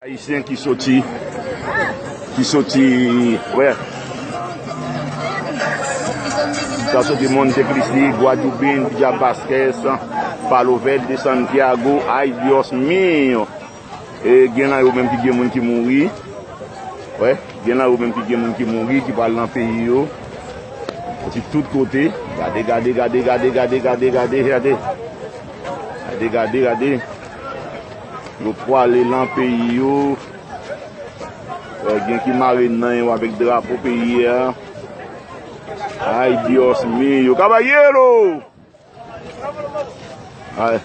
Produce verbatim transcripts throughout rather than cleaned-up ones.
Ayisyen ki soti, ki soti, wè. Sa soti Monte Cristi, Guadeloupe, Villa Vasquez, Palo Verde, Santiago, ay Dios mío. E gen nan yo menm ki gen moun ki mouri. Wè, gen nan yo menm ki gen moun ki mouri, ki pral nan peyi yo. Soti tout kote. Gade, gade, gade, gade, gade, gade, gade, gade. Gade, gade, gade. Yo pwale nan peyi yo. Wè, gen ki mare nan yo avèk drapo peyi a. Ay Dios mío, caballero! Ay.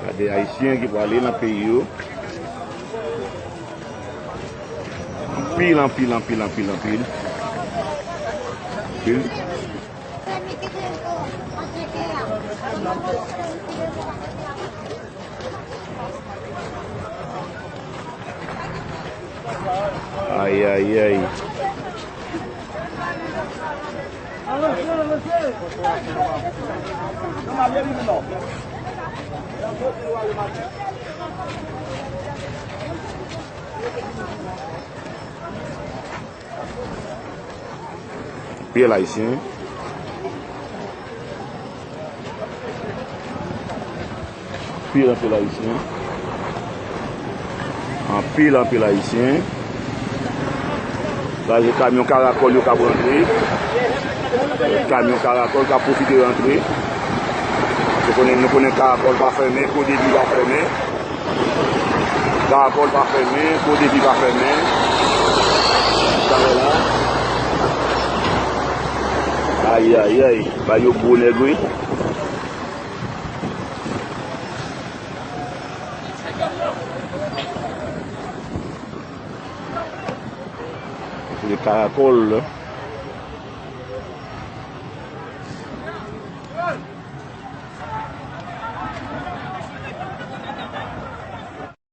Gade Ayisyen ki prale nan peyi yo. Anpil, anpil, anpil, anpil, anpil. Anpil. Ay, ay, ay. Anpil Ayisyen. Anpil, anpil Ayisyen. Anpil, anpil Ayisyen. Sa se kamyon Karakòl yo k ap rantre. Kamyon Karakòl k ap pwofite rantre. Nou konnen, nou konnen Karakòl pa fèmen, Kodevi pa fèmen. Karakòl pa fèmen, Kodevi pa fèmen. Sa wè la. Ay, ay, ay. Ba yo gwo nèg, wi. Se Karakòl.